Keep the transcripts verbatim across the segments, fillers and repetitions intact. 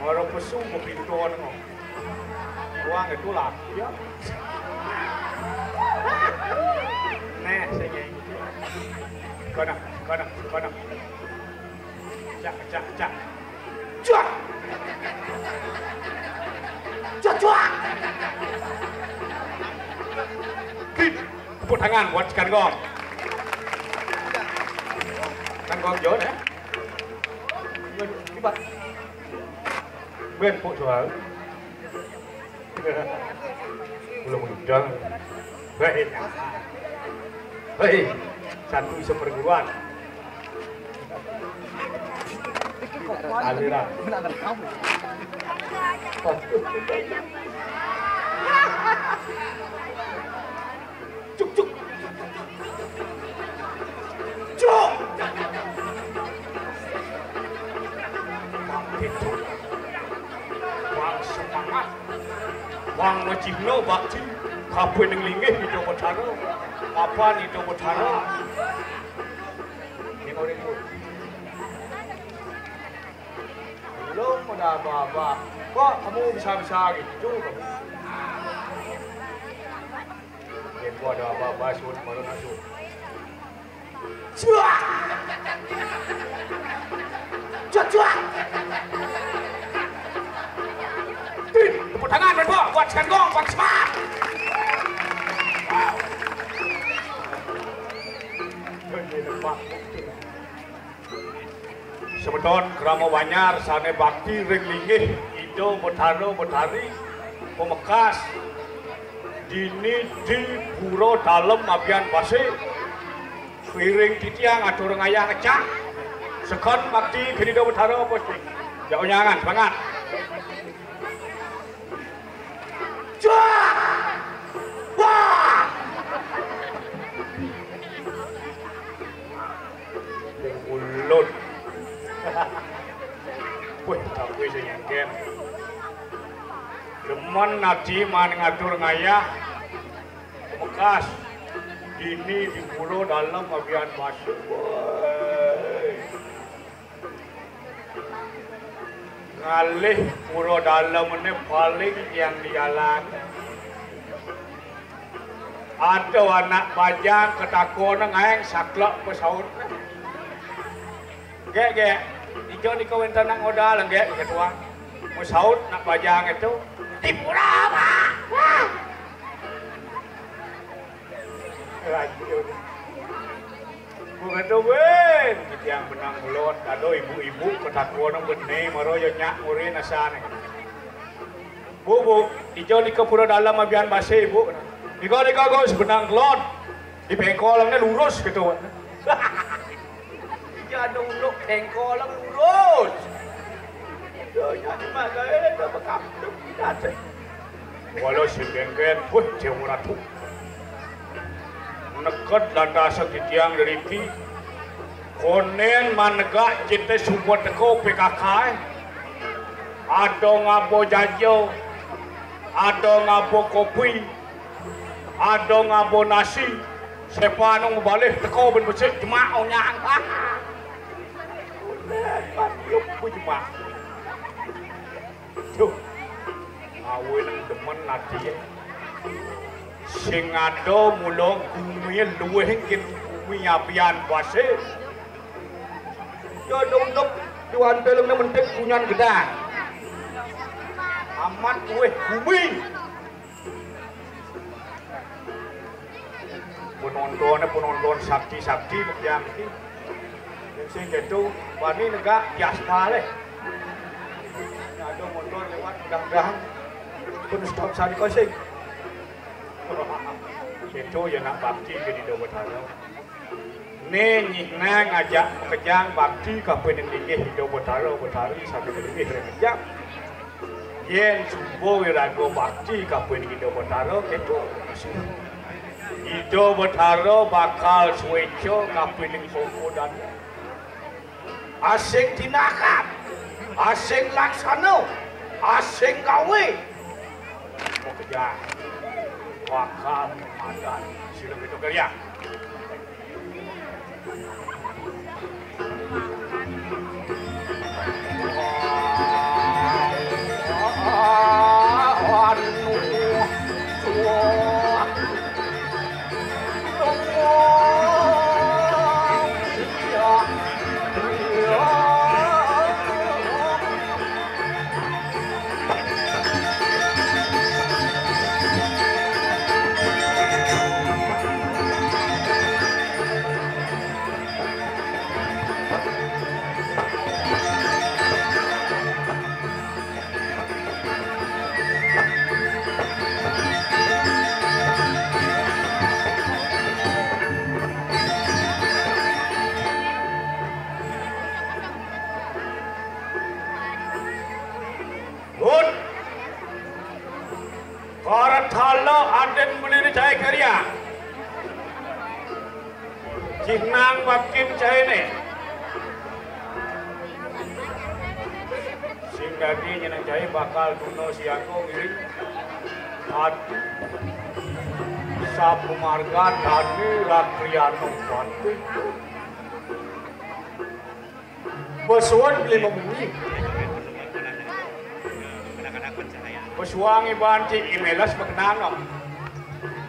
Ora pesu kok pintu ngono. Wong itu lagi ya. Neh, sing iki. Kono, kono, kono. Cak, cak, cak. Cuak. Cuak, cuak. Tepuk tangan buat Cekangkong. Cekangkong John ya. Hebat. Ben pok soal. Belum udah. Hei. Hei. Satu iso perguruan. Aliran. Cuk, cuk. Cuk. Bangkit, Cuk. Wong semangat. Wong ngecihno bakti. Kabeh ning linggih Ida Betara. Papan Ida Betara. Ini mau ribut. Belum ada apa-apa. Kok kamu bisa-bisa gitu kamu? Yen ku ada apa-apa, sun, baru masuk. Cuak! Cuak, cuak! Tih, tepuk tangan, Red Bull, buat Cekangkong, buat semangat. Semeton krama Banjar sane bakti ring linggih Ida Betara Betari pamekas dini di Pura Dalem Abian Pasik. Piring titiang atur ngayah ngecak. Sekon bakti Ida Betara Pasik. Ya unyangan semangat. Cuak! Wah! Ning ulun. Wih, tapi sing engken. Demen ati maning atur ngayah. Bekas dini di Pura Dalem Abian Pasik. Wih. Ngalih Pura Dalem ne paling yang dijalan. Ada anak bajang katakona ngaéng saklek pasaut. Gék, gék. Ijo nika wénten anak modal, gék, ketua. Masaut anak bajang itu. Di pura, Pak. Wah. Lanjut. Bukan tuh, Win. Titiang benang mulot. Aduh, ibu-ibu katakona bené, mara ya nyak murin asane. Bu, Bu, ijo nika pura dalem abian base, Bu. Nika, nika, Gus, benang kelon. Di pengkolannya lurus gitu. Ijo ada uluk pengkolan lurus. Ijo nya di mana, eh, ada bekapduk di dada. Walau si Genggen, wah, Jawa Ratu. Neked lantasan titiang deriki. Konen manegak cite suba teko P K K, eh. Ada ngabo jaja, ada ngabo kopi, ada ngabo nasi. Sepa anu mabalih teko ben becik jemak onyang. Konen manegak jemak. Duh, awinang demen ati, eh. Sing ada mula gumi luwih engkin gumi abian base. Ya, dongdok, Tuhan pelengnya mentik punyan gedang. Amat luwih gumi. Penontonnya penonton sakti-sakti, Bang Jangki. Sing gitu, wani negak di aspal, eh. Ada motor lewat, mudah-mudahan pun stop sari kosing. Itu ya nak bakti ke di Dawatara. Nih, nyih nang ngajak makejang bakti kapining linggih Ida Batara Batari sami linggih ring ngejang. Yén suba wiraga bakti kapining Ida Batara, kéto. Ida Batara bakal suéca kapining sangka dana. Asing tindakan, asing laksana, asing gawé. Makejang bakal madan. Sira kéto kalian. Ngut. Karetala aden beli ni cai karya. Cinang wakin cainé. Sing dadi nyeneng cai bakal tuna siaga ngiring. Adi. Sapumarga dadi rakriyana pati. Basuhan beli memunyi. Basuang iban ti imelas makenang.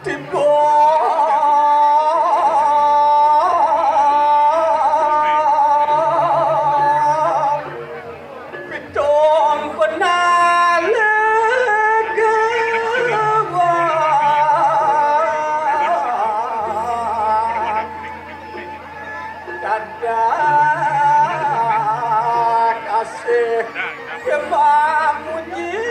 Tiba pitung penalek. Dadah kasih kepamunyi.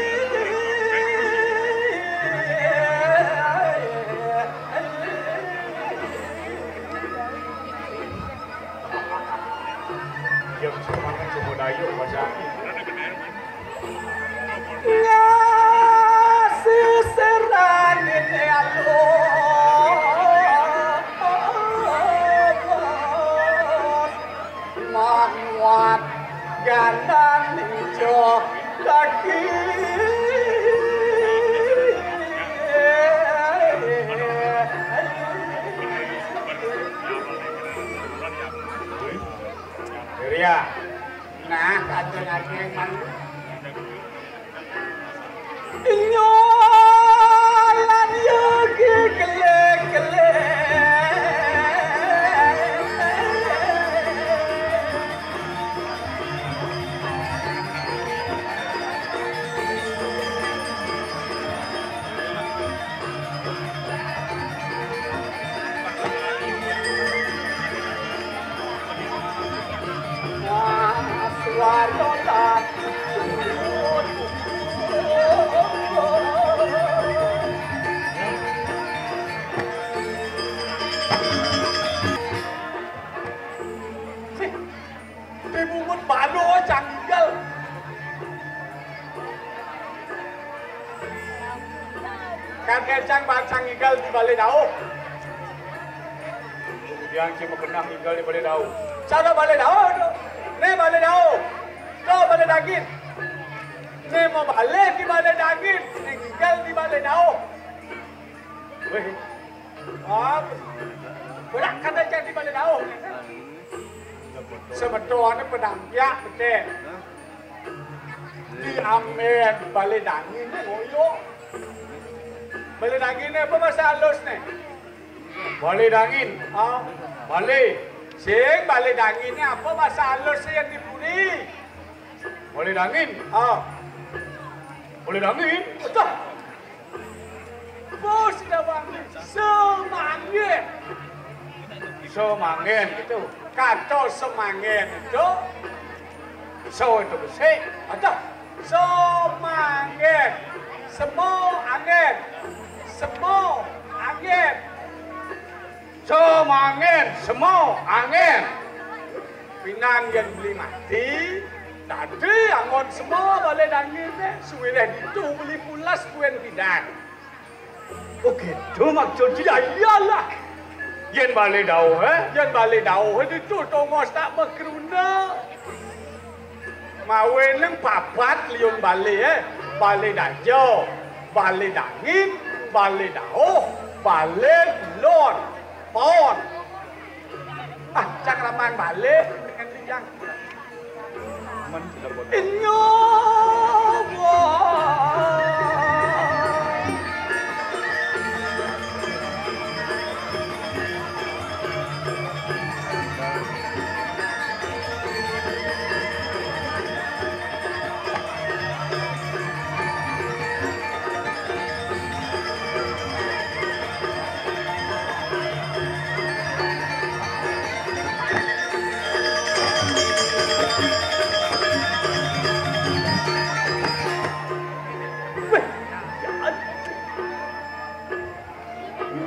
Kadén cang bacang ngigel di balé dauh. Yang cuma kenah ngigel di balé dauh. Cara balé dauh to. Né balé dauh. To balé dangin. Né mau balé di balé dangin. Né ngigel di balé dauh. Wéh. Ah, berak kata jadi balé dauh. Sebetulné pedangkiak beté. Di amén balé dangin ngoyo. Balé dangin apa bahasa halusné? Balé dangin. Ah, balé. Sing balé dangin apa bahasa halusné yang di puri? Balé dangin. Ah. Balé dangin. Betul. Bos Dawang, semangin. Semangin gitu. Kata semangin itu. So itu besi. Ada semangin. Semo angin. Semo angin. Semangin, semo angin. Pinang yén beli mati, tadi anggon semo balé dangin, suwireh ditu beli pules buin pidan. Oh gitu maksud dia, iyalah. Yén balé dauh, eh? Yén balé dauh ditu tongos tak makruna. Mawinan papat liun balé, eh. Balé daja, balé dangin, balé dauh, balé lon, pon. Ah, cang ramang balé dengan liang. Inyo, wah.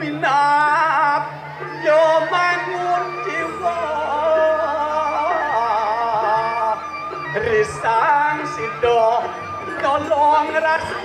Minab yo mangun jiwa, risang sida nolong rasi.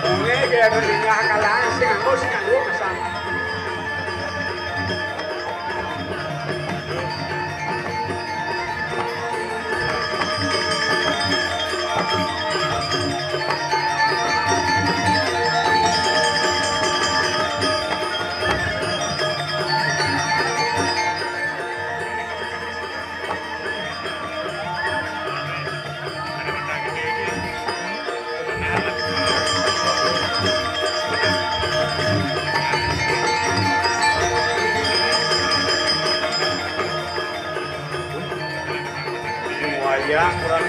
Wong iki ya kudu ngah kalangan sing nganggo, sing nganggo kesan. Wayah kurang.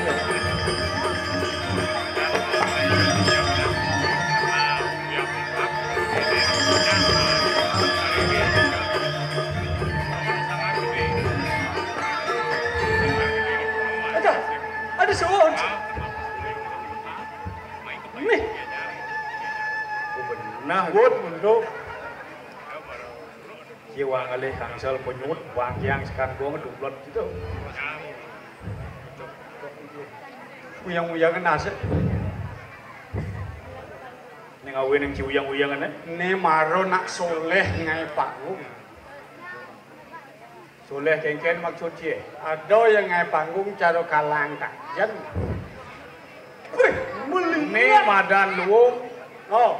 Ada, ada suwun. Nih. Nah, wut untuk. Kiwa ngalih kangsel penyut, bangkiang sekan gong dublot gitu. Uyang-uyangan nasib. Ning awe ning ci uyang-uyangan, eh? Né mara nak soléh ngaé panggung. Soléh kéngkén maksud cié? Ada yang ngaé panggung cara kalang kajen. Wih, meli. Né madan luwung. Oh.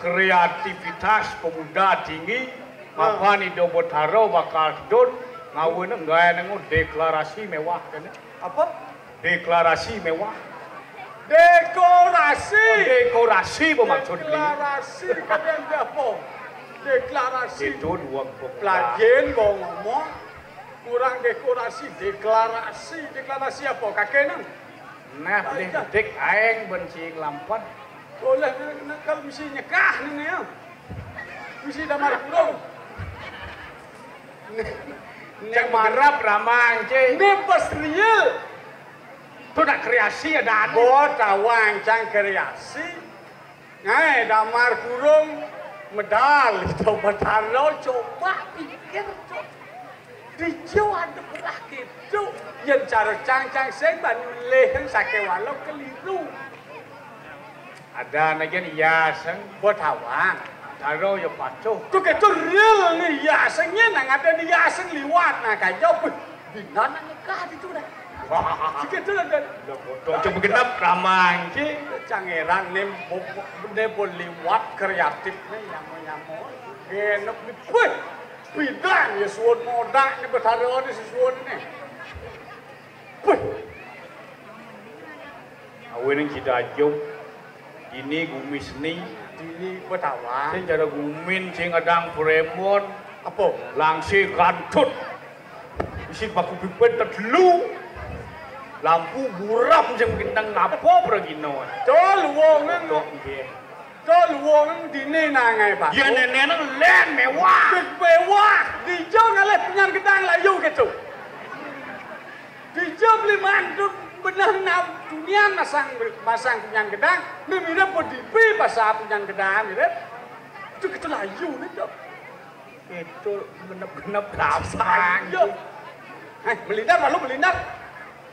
Kreativitas pemuda tinggi. Ah. Mapan Ida Betara bakal sedot ngawéna gaé nengok deklarasi méwah kéné. Apa? Deklarasi méwah. Dekorasi. Dekorasi bermaksud beli. Deklarasi kadén apa? Deklarasi. Itu dua kok. Pelajin kok ngomong. Kurang dekorasi, deklarasi. Deklarasi apa? Kakek nang? Nah, boleh dik aeng benci ngelampet. Boleh, kalau mesti nyekah nih ya. Mesti damar kurung. Yang marap ramang, Cing. Ini pas real. Itu nak kreasi ada. Bot awang cang kreasi. Ngai damar kurung medal itu Betara, coba pikir, Cuk. Di Jawa ada belah gitu. Yang cara cang-cang sing banu leh sake walau keliru. Ada nagen iya sing buat awang. Karo ya patuh. Tuh gitu real nih iya singnya nang ada di iya sing liwat nah kayak jauh. Bina nang nyekah di tuh dah. Sikit tu lah kan. Udah bodoh. Coba genap ramang ki. Cangeran ni bo-, bo-, ni bo liwat kreatif ni nyamo-nyamo. Genep ni. Weh. Bidang ya suun modak ni Betara ni sesuun ni. Weh. Awin kita ajum. Dini gumi seni. Dini Betara. Sing cara gumin sing adang premon. Apa? Langsi gantut. Isi paku pipet tedelu. Lampu buram sing bintang ngapa pragina. Dol wong nang. Kok nggih. Dol wong nang dini nangai paku. Ya nenek nang len mewah. Big mewah. Dijo ngalih penyan gedang layu gitu. Dijo beli mantu benah nang dunia masang, masang penyan gedang. Ni mirip po dipi pasal penyan gedang mirip. Itu gitu layu ni, Cok. Itu genep-genep lapang. Iya. Eh, melindar lalu melindar.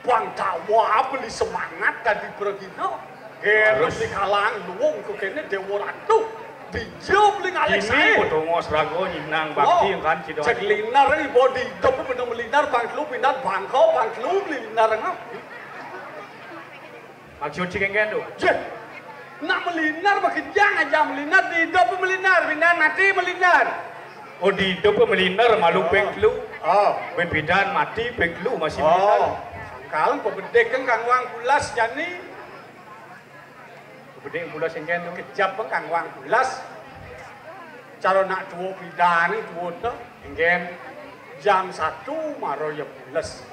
Bang Dawa beli semangat tadi pergi no. Harus di kalang luwung tu kene Dewa Ratu. Dijo beli ngalih ini saya. Bodo ngos rago nyinang bakti oh, kan Cido. Cek linar ni bodi hidup bener melindar bang lu pindah bangkau bang lu beli linar ngap. Maksud cik engken tu? Jeh. Nak melinar, bakejang aja melinar, di hidup melinar, pindah mati melinar. Oh, di hidup melinar, malu pengkelu. Oh. Pimpinan mati pengkelu masih melinar. Oh. Sangkal, pebedek kan kang wang pulas jani. Pebedek pulas engken tu. Kejap kan kang wang pulas. Cara nak tuo pidani tuo tu. Engken. Jam satu maro ya pulas.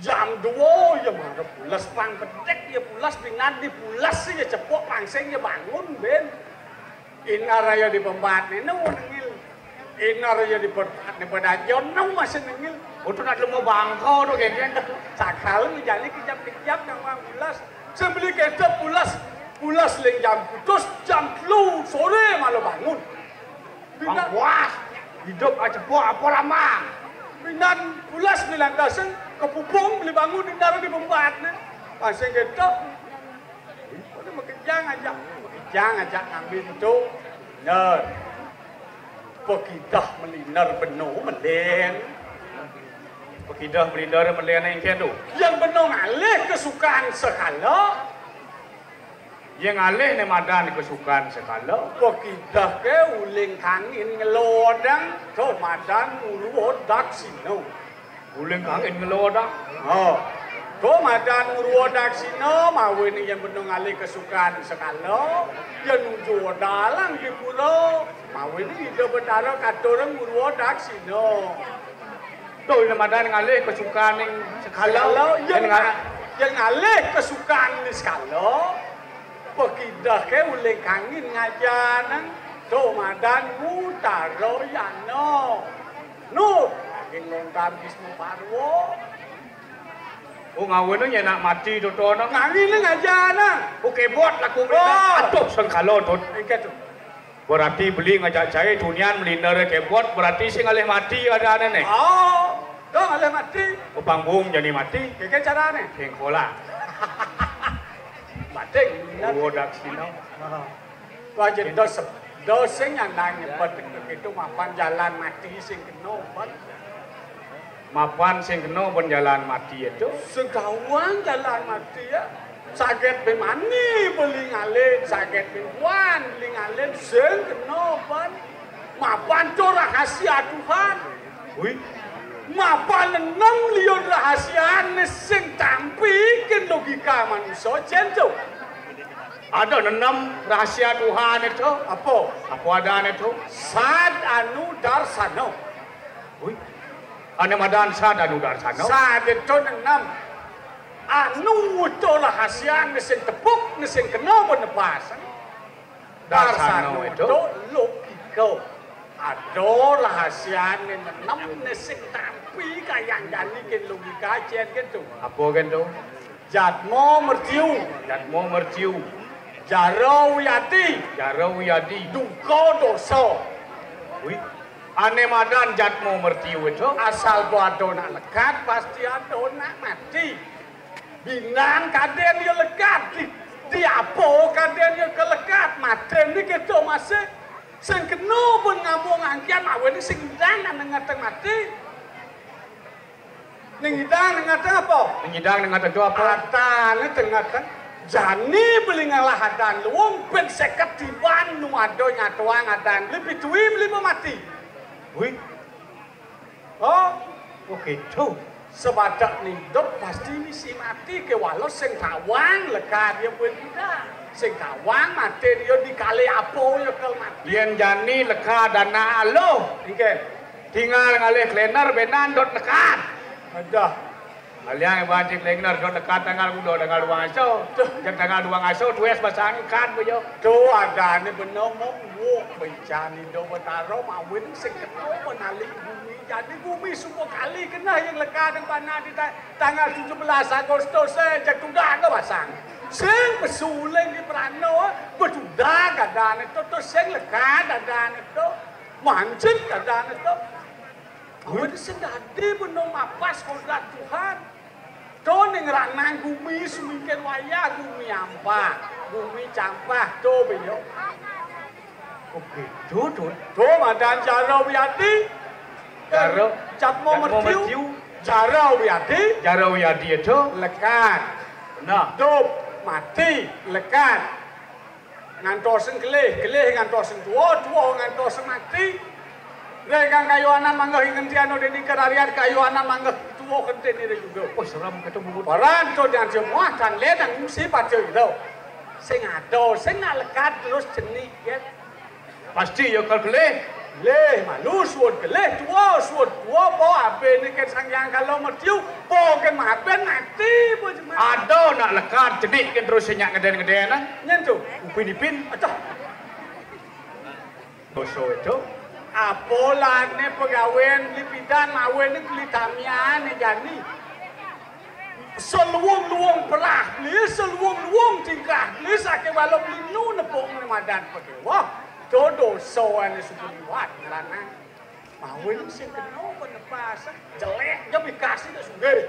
Jam dua ya mara pulas, pang bedek ya pulas, pingan di pulas ya cepok, pangsing ya bangun, ben. Inar ya di pembat ni, nu nengil. Inar ya di pembat ni, pada jono masih nengil. Utuh nak lemo bangko tu, geng-geng. Sakal ni jani kejap-kejap nang bang pulas. Sembeli kecap pulas, pulas ling jam putus, jam telu sore malah bangun. Bang puas, hidup aja po apa lama. Pindan pulas ni lantasan kepupung beli bangun di dalam di pembat ni. Pasang kita. Pada makejang aja, makejang aja ngambil tu. Bener. Pekidah meliner beno melen. Pekidah meliner melen engken tu. Yang beno ngalih kesukaan sekala. Yang ngalih ne madan kesukaan sekala. Pekidah ke uling kangin ngelodang, to madan ngurwo daksina. Uling kangin ngelodang. Oh. To madan ngurwo daksina, mawe ne yang beno ngalih kesukaan sekala, yang nuju dalang di pura, mawe ne Ida Betara katur ngurwo daksina. Tuh, ini madan ngalih kesukaan ning sekala. Sekala, iya, yang nga-, yang ngalih kesukaan ning sekala. Pekidah ke uling kangin ngajanan. Tuh, madan mutara yana. Nu, daging lontar Bisma Parwa. Oh, ngawene nyenak mati, Dodono. Kangin ning ngajanan. Oh, kebot laku. Oh. Aduh, sengkala, Dot. Engke tuh. Berarti beli ngajak cai tunian melindar kebot, berarti sing ngalih mati ada aneh nih. Oh, dong ngalih mati. Panggung jadi mati. Keke carane. Sing kola. Mati. Uwo daksina. Wah. Tuh aja dos, dos sing nyandang nyebet itu mapan jalan mati sing kena obat. Mapan sing kena ben jalan mati itu. Segawang jalan mati ya. Saget bimani beli ngalin, saget bimuan beli ngalin, sing kena ben. Mapan to rahasia Tuhan. Wih. Mapan enam liun rahasia ne sing tampi ken logika manusia cen to. Ada nenem rahasia Tuhan itu. Apa? Apa ada itu? Sad anu darsana. Wih. Ane madan sad anu darsana. Sad itu nenem. Anu itu rahasia ne sing tepuk, ne sing kena benepas. Darsana itu logika. Ada rahasia ne nenem ne sing tampi kayang jani ke logika cen gitu. Apa gitu? Jatma mertiu. Jatma mertiu. Jara wiadi. Jara wiadi. Duka dosa. Wih. Ane madan jatma mertiu itu. Asal ada nak lekad, pasti ada nak mati. Binan kaden ya lekad. Di, di apa kaden ya ke lekad? Mati ni kita masih. Sing kena pun ngambung angkian, awe ni sing dan nang ngateng mati. Ning idang ning ngateng apa? Ning idang ning ngateng tu apa? Adane teng ngateng. Jani beli ngalah adan luung ben seket tiban nu ada nyatuang adan beli pitui beli mati. Wih. Oh, oh gitu. Sebadak hidup pasti misi mati ke walau sing tawang leka dia pun tidak. Sing tawang mati dia di kali apa ya kalau mati. Yen jani leka dana aloh. Engke. Tinggal ngalih kalender benan dot lekat. Adah. Aliang banting kalender dot lekat tanggal udah tanggal dua ngaso. Tuh. Jam tanggal dua ngaso tues pasang kad bejo. Tuh adane bener mau wuk bencani do betaro mawin sing kena menali bumi. Jadi bumi semua kali kena yang lekat yang panas di ta-, tanggal tujuh belas Agustus eh jatuh dah ke pasang. Sing pesuling di perano betudah kadane to to sing lekat kadane to. Mancing kadang to. Amun sing dadi beno mapas kodrat Tuhan. To ning ranang gumi sumingkin wayah, gumi ampa, gumi campah, to beyo. Oke, to, to. To madan Jara Wiadi. Jara, Jatmo Jatmo Mertiu. Mertiu. Jara Wiadi. Jara Wiadi to. Lekat. Nah. Hidup, mati, lekat. Ngantos sing gelih, gelih ngantos sing tuwa, tuwa ngantos sing mati. Rek kang kayu anan manggeh ing ngentian dene kerarian kayu anan manggeh tuwa kentene re juga. Oh, serem ketemu. Paran to yang semua dan le nang ngungsi pada itu. Sing ado, sing nak lekat terus jenik ya. Pasti ya kal gelih. Leh, malu suwun gelih tuwa, suwun tuwa po ape ni ken Sang Hyang Kala Mertiu, po ken maben mati po jemak. Ada nak lekat jenik ken terus senyak ngeden-ngeden ah. Nyen tu. Upin ipin. Aduh. Dosa itu. Apolane pegawen beli pidan mawen ni beli tamian ni jani. Seluwung-luwung perah beli, seluwung-luwung tingkah beli, sake walau beli nu nepuk ni madan pake. Wah, to dosa ane suku liwat lanang. Mawin sing kena penepas. Jelek je bikasne tak sugih.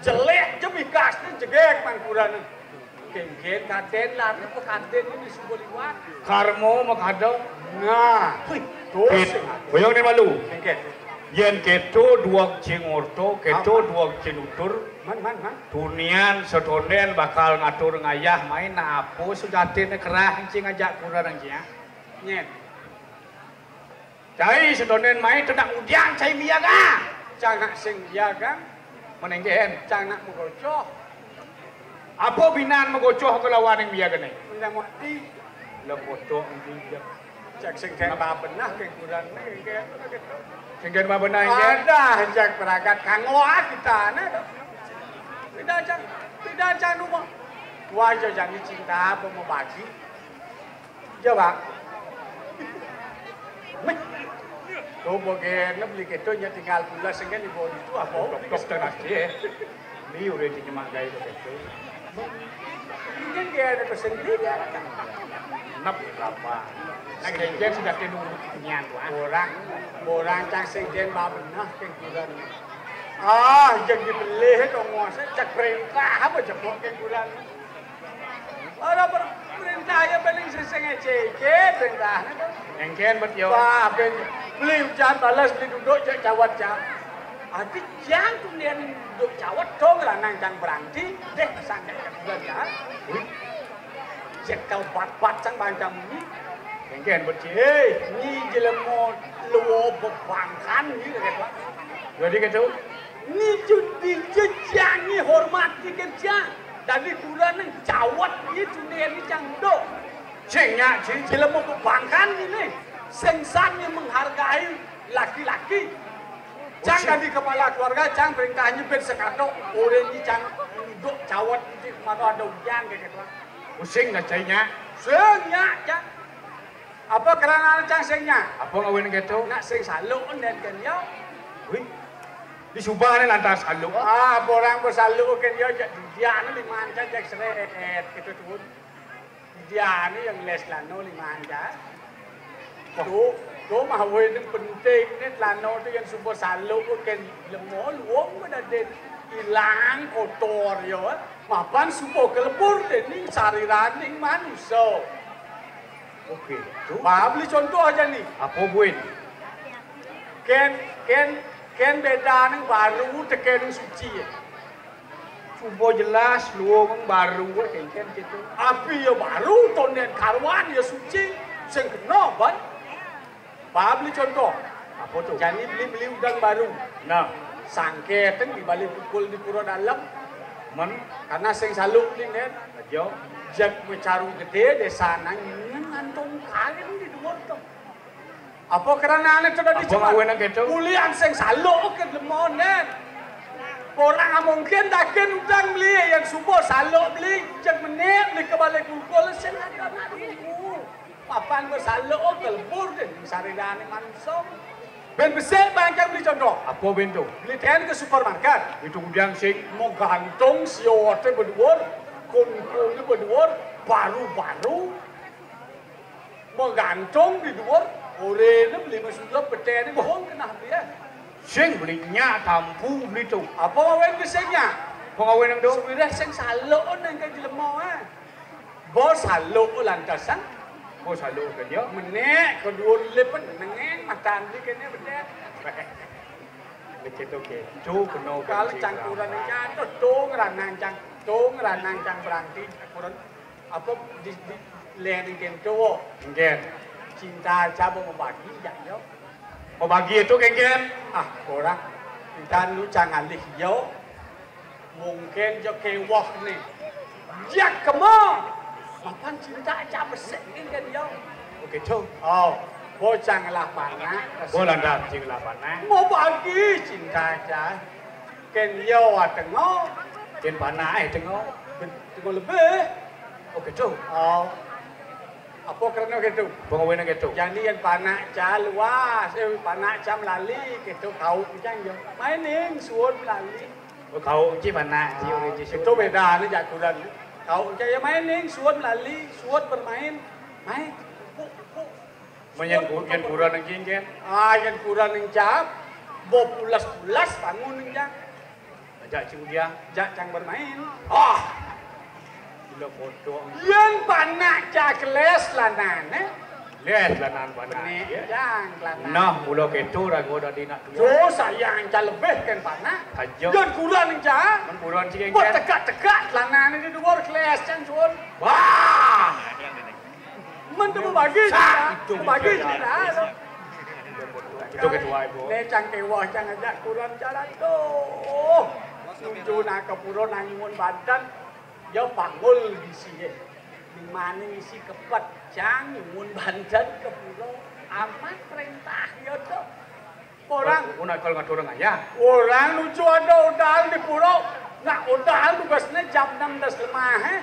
Jelek je bikasne jegeg mangkuran. Kengken kaden lari pekaden ini suku liwat. Karma makada. Nah, hui, to Kit, sing ati. Boyong ni malu. Kengken. Yen keto duweg cing orto, keto Apa? Duweg cing utur. Man, man, man. Tunian setonden bakal ngatur ngayah main nah apa sujatine kerah encing ajak kurang encing ah. Nyen. Cai setonden mai tedak udian cai miaga. Cangak sing miaga. Menenggen. Cangak megocoh. Apa binan megocoh ke lawan yang miaga ni? Binan mati. Lepotok dia. Cak sing den ba benah ke kurang ni ke. Sing den ba benah ke. Ada cak peragat kanggo kita ni. Tidak cak, tidak cak rumah. Wajah jangan cinta apa mau bagi. Coba. Meh. Tuh, bogene beli keto nya tinggal pula sengken di bawah itu apa? Dokter nasi, eh. Ni udah di nyemak gaya tu keto. Mungkin dia ada pesen beli dia ada kan. Nap apa? Nak genjel sudah kena dulu nian tu ah. Orang, orang cang sengken ba benah kengkuran. Ah, yang dibeli tu nguasa cak perintah apa jebok kengkuran. Ora per-, perintah ya paling sesengece perintahnya kan. Engken bet yo. Wah, ben beli ujan balas beli duduk cak cawat cak. Ati jang tu dia duduk cawat dong lanang cang berhenti deh sangka bulan ya. Wih. Cek kau bat-bat sang bancang bunyi. Engken bet yo. Hei, ni jelemo luo bebangkan ni kata. Jadi gitu. Ni judi jejani hormati kerja. Dadi kurenan cawet iki tundéné cang duk. Sing nyak, sing. Jelema bebangkan ini. Sing sané menghargai laki-laki. Cang dadi kepala keluarga, cang perintahné ben sekatok, orahné cang duk cawet iki mano ada ujan kayak gitu. Pusing dah cai nyak. Sing nyak, cang. Apa krana cang sing nyak? Apa ngawin kéto? Nak sing saluk ndén kén ya. Wih. Di subané lantas saluk. Ah, apa orang bersaluk kén ya, jak didiané lima anca jak seret kéto tuh. Didiané yang les lano lima anca. Tuh, tuh mah wé ning penting né lano tuh yang suba saluk kén lemo luwung pada den ilang kotor ya. Mapan suba kelebur dening sariraning manusa. Oke, tuh. Bah, beli contoh aja nih. Apa buin? Kén, kén, kén bédané baru tekan suci ya. Suba jelas luwung baru kén kén kéto. Api ya baru, tondén karuan ya suci. Sing kena ban. Bah, beli contoh. Apa tuh? Jani beli-beli udang baru. Nah. Sangketeng di balik pukul di pura dalam. Men. Karena sing saluk ning, kan. Aja. Jak macaru gedé désa nang ngantung kain di dhuwur to. Apa krana ané to dadi. Apa ngawinang kéto? Ulian sing saluk ké lemonen. Orang mungkin daging udang beli yang suba saluk beli, jak menik beli ke balik pukul sing ada anak. Papan bersaluk, oh, kelebur deh, sarirané manusa. Ben besik bangkang beli contoh. Apa ben to? Beli ten ke supermarket. Itu udang sing. Mau gantung sioté berdua, kungkungnya berdua, baru-baru. Mau gantung di dua, orahné beli masuk ke peténé bohong kena dia. Sing beli nyak tampu beli to. Apa ngawin ke sing nyak? Apa ngawin to? Sudah sing saluk nang ke jelema, eh. Bos saluk lantasan. Bos saluk ke dia. Menik kedua lip nengeng matan di kene bener. Begitu ke. Cu kena. Kalau cangkuran jatuh, tung ranang cang, tung ranang cang berarti cangkuran apa di, di lén kéto. Nggih. Cinta aja mau bagi ya yo. Mau bagi itu kéngkén. Ah, ora. Entan lu cang alih yo. Mungkin yo kéwah nih. Jak kemo. Mapan cinta aja besik kéngkén yo. Oke, Cong. Oh, bocah ngelah panak. Bolan dah cing lah panak. Mau bagi cinta aja. Kén yo atengo. Kén panak eh tengo. Tengo lebih. Oke, Cong. Oh. Apa krana kéto? Pengawinang kéto. Jani yén panak ca luas, eh, panak ca melali kéto kau cang yo. Main ning suud melali. Oh, kau ci panak ci. Ah, ora ci suud. Itu bédané jak kurenan. Kau ca ya main ning suud melali, suud bermain. Main. Pu, pu. Menyang ku-, yén kurenan ning cing, cing. Ah, yén kurenan ning cap. Bo pulas-pulas bangun ning cang. Ajak cing dia. Jak cang bermain. Ah. Gila bodoh. Yén panak ca keles lanané. Les lanan panak. Bené, ya. Cang lanan. Nah, mula kéto raga dadi nak tua. Jo sayang ca lebih kén panak. Aja. Yén kurenan ning ca. Men kurenan sing. Buat tegak-tegak lanané di luar keles cang suud. Wah. Men tu bagi. Sah, itu bagi. Itu ketua ibu. Né cang kéwah cang ajak kurenan jalan tuh. Nuju nak ke pura nang nyuwun banten. Ya panggul ngisi. Ning maning ngisi kepet cang nyuwun banten ke pura. Amat perintah ya tuh. Orang. Ora kal ngatur ngayah. Orang nuju ada odal di pura. Nak odal tugasné jam enam das lemah, eh.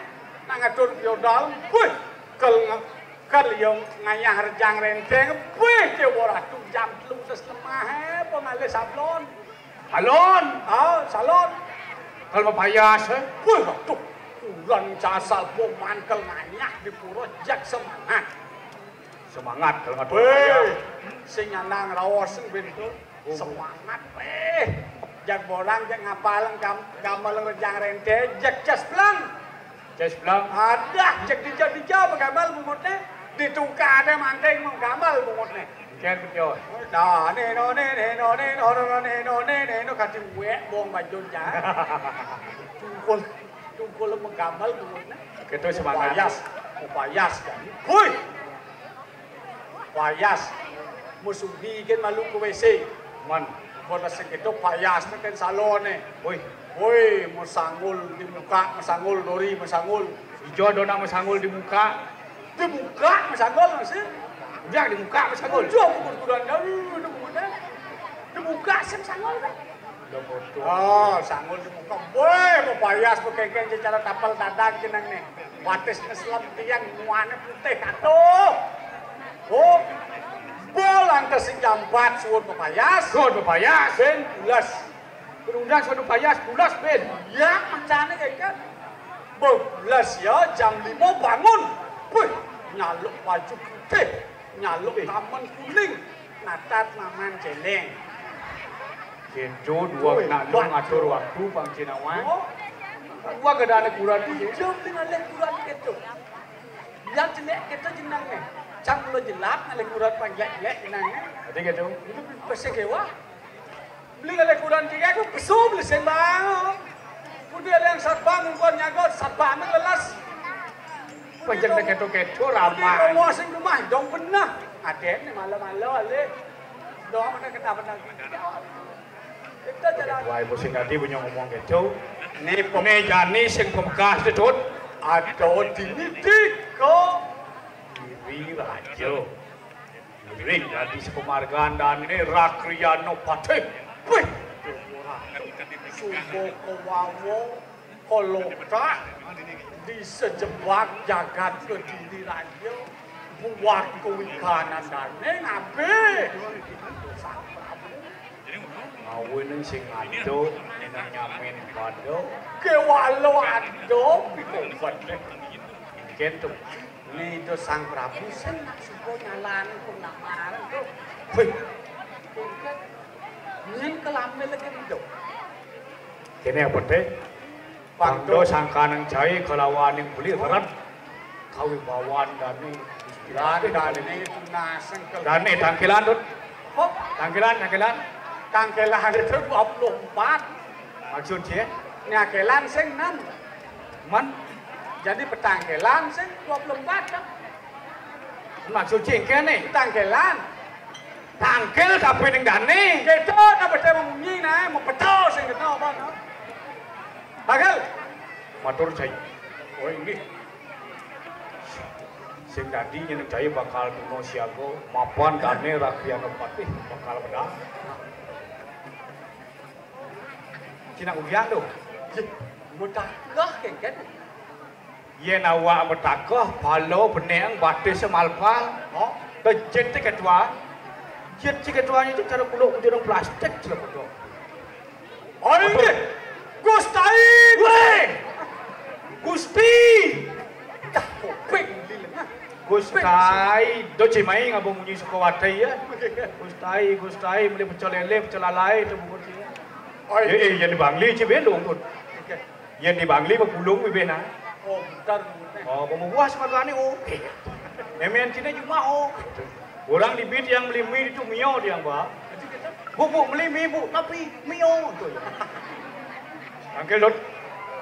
Nak ngatur odal. Wih, kal nga-, kal yo ngayah rejang renteng. Wih, dia ora tu jam telu das lemah, eh. Apa ngalih sablon. Salon. Ah, salon. Kal mapayas, eh. Wih, aduh. Kurenan ca asal bo mantel ngayah di pura jak semangat. Semangat kalau ngatur. Wéh, sing nyandang raos sing ben to. Oh. Semangat, wéh. Jak borang, jak ngapal gam-, gamel rejang renteng, jak cesplang. Cesplang. Ada, jak dija-dija begamel bungutné. Ditukar ada manting menggamel bungutné. Kén bejo. Nah, né no né né no né no no no né no né né no kati wék bong bajun ja. Tungkul, tungkul menggamel bungutné. Kéto semangat. Payas, payas kan. Hui. Payas. Musubi kén malu ke W C. Man. Bola segitu payas tekan salon né. Woi. Woi, mesanggul di muka, mesanggul dori, mesanggul. Ijo dona mesanggul di muka. Di muka mesanggul masih. Ujang di muka mesanggul. Ujang kukur-kukuran jauh, di muka. Di muka sih mesanggul kan. Oh, sanggul di muka. Woi, mapayas bekengkeng secara tapel dadang jeneng nih. Watis ngeslem tiang muane putih atuh. Oh, bolang ke sing jampat suun mapayas. Suun mapayas. Ben pules. Berundang suun mapayas, pules, Ben. Ya, mencane kayak kan. Belas ya, jam lima bangun. Wih, nyaluk baju putih, nyaluk kamen kuning, natat maman celeng. Kejo dua nak lu ngatur waktu pang cinawan. Oh. Gua gak ada anak kurang tuh. Jam dengan lek kurang kejo. Yang jelek kejo jenang nih. Cang lo jelap ngalek kurang pang jelek-jelek jenang nih. Jadi gitu. Itu pasti kewa. Beli ngalek kurang tiga aku pesu beli sembang. Kudu ada yang satpam ngumpul nyagot satpam lelas. Panjang nek keto-keto ramah. Ngomong sing rumah dong benah. Aden nih malam-malam ale. Dong mana kena benah. Kita jalan. Wah, ibu sing tadi punya ngomong gitu. Nih, nih jani sing pembekas itu. Ada di tiga. Diri raja. Ring dadi sepemargan dane Rakriano Patih. Wih, suba kawawa kalotak di sejebak jagat Kediri Raya buat kewikanan dane ngabih. Sang Prabu. Ngawinin sing ado, nyeneng nyamin pada. Kewalo ado, pikobet. Mungkin tuh. Nih, do Sang Prabu sing nak suka nyalani pun nak marah tuh. Wih. Mungkin nyen kelambe lagi nih, do. Kene apa teh? Pangdo sangkaning cai kelawaning beli berat. Kawibawan dane. Lan dane itu naseng ke dane tangkilan, Dut. Kok? Tangkilan, tangkilan. Tangkilan itu dua puluh empat. Maksud dia? Nyakelan sing enam. Man? Jadi petangkilan sing dua puluh empat, kan? Maksud dia kene? Tangkilan. Tangkil kabeh ning dane. Kedo kabeh dhewe munyi nae, mepecel sing kena apa, no? Bagel. Matur, Cai. Oh, inggih. Sing dadi nyeneng Cai bakal tuna siaga, mapan dane Rakriano Patih bakal medal. Cina uyan to. Yeh, mudah gah kengken. Yen awak metakoh, pala, beneng, batis, malpal. Oh. Kejit ti ketua. Jit ti ketuanya itu cara kuluk kujurung plastik, cara kuluk. Oh, inggih. Gustai. Weh. Gusti. Dah, kuping lileng, ah. Gustai, do cimai ngabung munyi Sukawati ya. Gustai, Gustai, beli pecel lele, pecel lalai, itu buku dia. Oh, eh, eh, yang di Bangli, ci belum pun. Oke. Yen di Bangli mapulung bibihna. Oh, bentar. Oh, pemuas magane, oh. Memen cine cuma, oh. Orang di bit yang beli mie itu mio dia, Pak. Bu, bu, beli mie, bu, tapi mio itu ya. Angkel dot.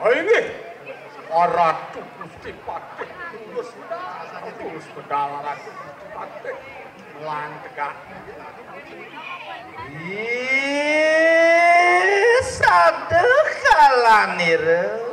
Oh, ini. Aratu Gusti Patih. Terus, terus pedal Aratu Gusti Patih. Melang tegak. Ih, saduh kalanira.